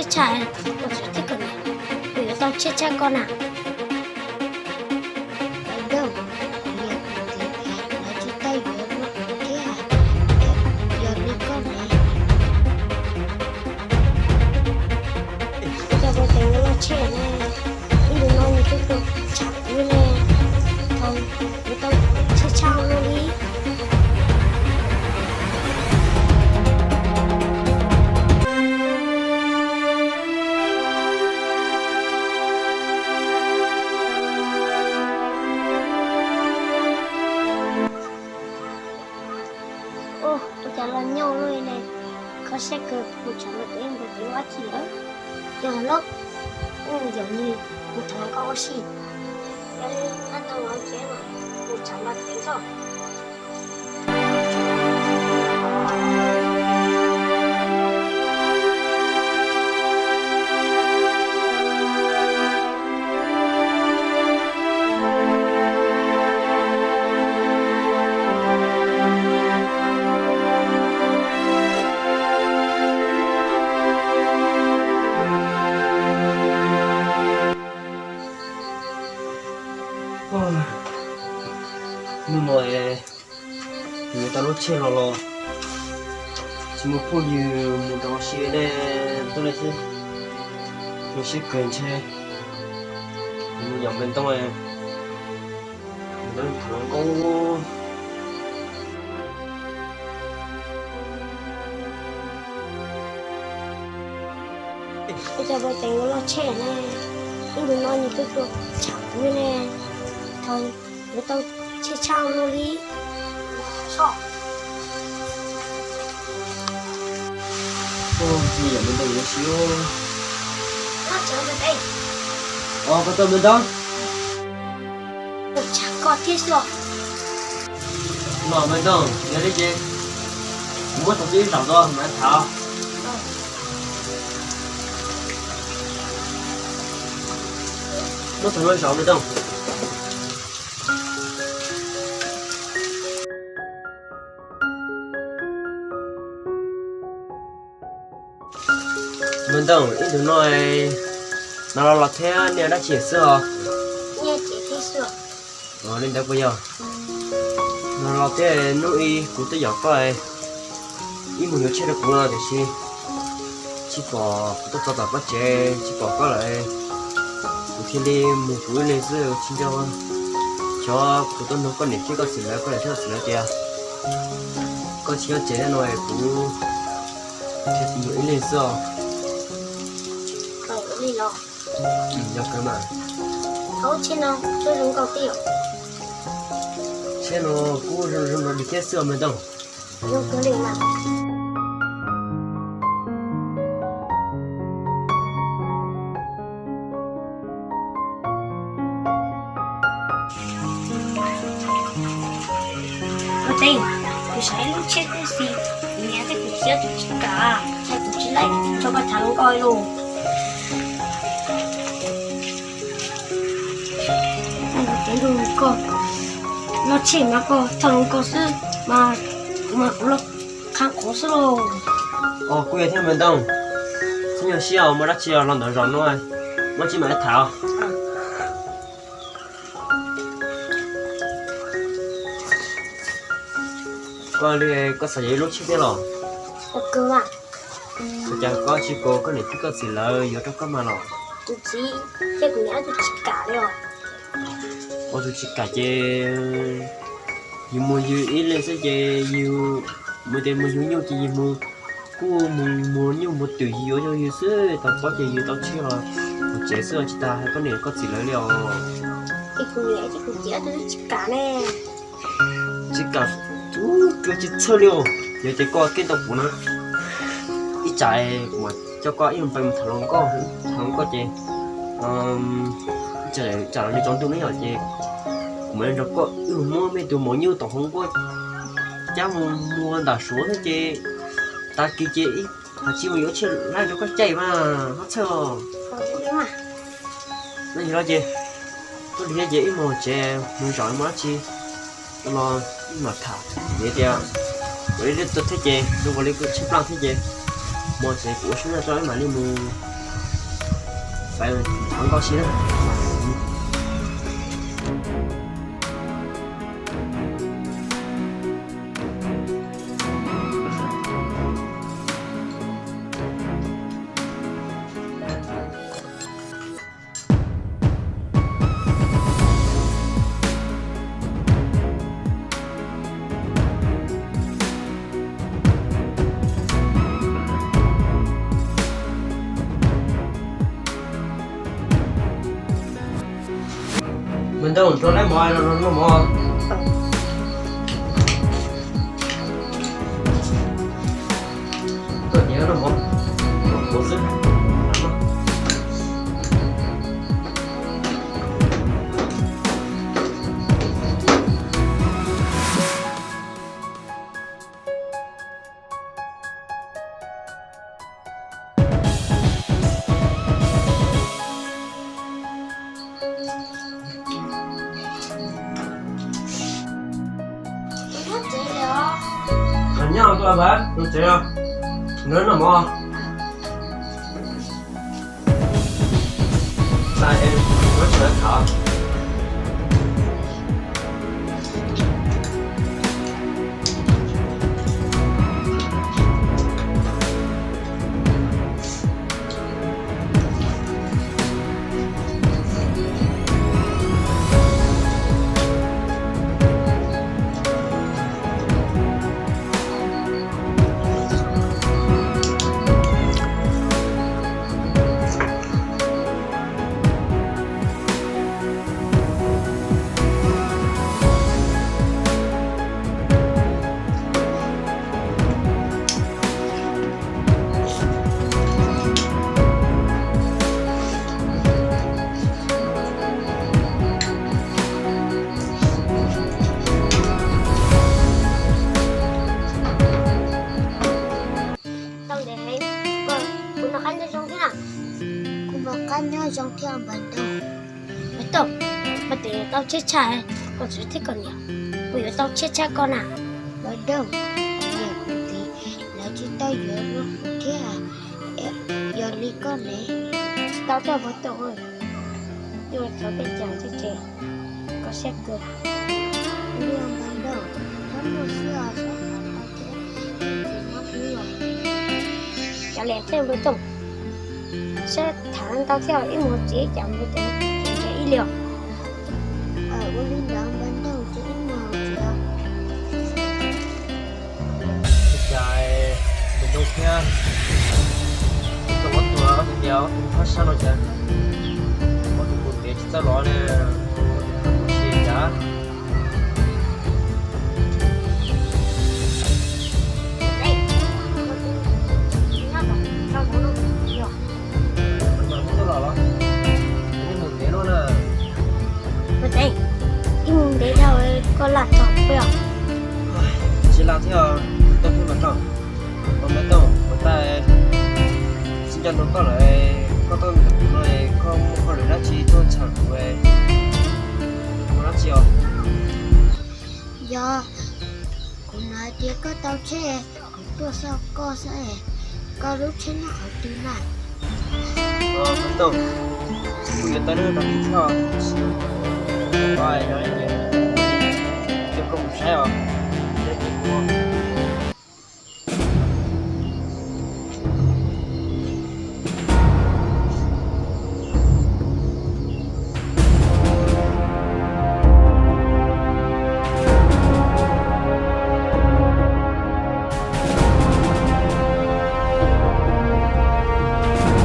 Tshaj, kuv tsis tau tshaj koj na. Yog, kuv yog kuv txiv, lawv tsis tau yuav kuv thiab, yog li koj ne. Kuv cov pov teev loj tshaj na, ib ntus no nws twb tuaj tsham kuv ne, thaum kuv tau tshaj tshaj luaj li. Ua cas los nyob luaj li ne, kho siab kawg, mus tsham los tsev npawg tsev ua dab tsi lawm. Yog los, yog nws mus thov koj ua si, yog li hab tau los tsev mas mus tsham los tsev tso. Hnub no es kuv yuav tau lub tsheb los los tsis muaj phooj ywg mus nrog ua si ne, tuaj li xwb, zoo siab kawg ntshe. Kuv mus yos npawg Ntoo, npawg Ntoo thov hluas nkauj. Kuv cov pov teev loj tshaj na, ib ntus no nws twb tuaj tsham kuv ne, thaum kuv tau tshaj tshaj luaj li. Nws yog npawg Ntoo yuav si. Os, koj tuaj npawg Ntoo. Kuv tsham koj thiab xwb. Los npawg Ntoo, yog li ces kuv muab tau tib zaum tuaj mas tham. Muab tau lub zaum npawg Ntoo. Npawg Ntoo, ib ntus no no los los thiab nej ua dab tsi xwb os? Li ntawd puas yog? No los thiab, hnub ib kuv twb yog koj ib mus yuav tsheb rau kuv no tiam sis tsis pom, kuv tuaj txog tom koj tsev tsis pom koj lawm, kuv thiaj li mus kuv ib leeg xwb tsis nco. Xyov kuv tuaj nug koj niam thiab koj txiv lawv, koj niam thiab koj txiv lawv tias koj tsis nyob tsev no es kuv thiaj mus ib leeg xwb os. Yog kawg mas. Tsheb no kuj zoo nraug li thiab xwb os npawg Ntoo. Ua teb, kuv xav ib lub tsheb tub xis, kuv niam thiab kuv txiv tsis kam, es kuv tsis laib tso koj tham hluas nkauj li. Kuv nrog koj loj tsheb mas koj tham hluas nkauj xwb mas, kuv mas kuv loj qhab qhuav xwb lauj. Os, kuj yog thiab npawg Ntoo, txhob nyuaj siab, muaj dab tsi los ntawm zaum no, muaj tsis mam tham. Koj li koj xav yuav ib lub tsheb thiab los? Ua cas koj tsis pom koj niam thiab koj txiv lawv yuav rau koj mas los? Tus txiv thiab kuv niam tsis kam li os. Ua tus tsis kam ces yus mus yus ib leeg xwb ces yus mus tias mus yug nyuj ces yus mus, kuj mus muag nyuj muag twm yus yuav yog yus xwb, tau pob ces yus tau tsheb los mus tsev xwb os, tsis tas hais koj niam koj txiv lawv li os. Es kuv niam thiab kuv txiv twb tsis kam ne. Tsis kam, tsis txhawj li os. Yog tias koj kej tau kuv na, ib tsam kuv mam coj koj ib mus pais mus tham hluas nkauj, tham hluas nkauj ces tsam li tsaus ntuj ne yom ces kuv mam li nrog koj wb muab mej tus maum nyuj tom hauv nkuaj cab mus muag ntawm suav thiab ces tag kis ces ib hais tsis mus yuav tsheb laib rau koj caij mas hab txhawj os. No yog los ces tuaj li thiab ces ib mus tsev mus zaum mus dab tsi los ib mam tham. Yog tias kuv li tuaj thiab ces zoo nkaus li kuv tshaib plab thiab ces mus tsev kuv ua suab noj tso ib mam li mus. Thov nkauj si na. Mas ntau tso lawm mov no, noj mov. Tuaj nyiam noj mov, mov qhuav xwb. Nyob tuaj pab tus tsev os, nrog noj mov. Tau ntev heev, kuv noj qab nyob zoo thiab na. Kuv noj qab nyob zoo thiab npawg Ntoo. Npawg Ntoo, koj tes tau tsheb tshaj, koj txiv thiab koj niam puas yuav tau tsheb tshaj koj na? Npawg Ntoo, kuv niam kuv txiv lawv tsis tau yuav rau kuv thiab. Yog li koj ne? Tsis tau thiab npawg Ntoo, yuav txog tej cas txog ces koj siab kawg. Ua li npawg Ntoo, txhob muaj siab os, txhob tham tau thiab, tsis mob hlwb os. Cov liam thiab npawg Ntoo, saib tham ntau thiab ib mus txiv cas npawg Ntoo tsis ntsia ib li os. Ua li ntawd npawg Ntoo ces ib mus txiv os. Cas npawg Ntoo thiab koj muab tua ob tug niag ob tug phab sab no cas, ob tug mus ntev tsis txawj los ne, ua si cas. Mus txawj los los, mus ntev no na. Mus tsev, ib mus ntev dhau koj laj tog peb os. Tsis laj thiab, Ntoo thiab Npawg Ntoo. Ua Npawg Ntoo, ua ntej tsis nco ntsoov koj lawm, koj tuaj ntawm kuv no, koj muaj hauj lwm dab tsi tuaj tsham kuv, muaj dab tsi os? Yog, kuv hnov hais tias koj tau tsheb, kuv tuaj xauj koj xwb. Koj lub tsheb nyob qhov twg na? Npawg Ntoo, kuv yuav tau lub rau koj thiab.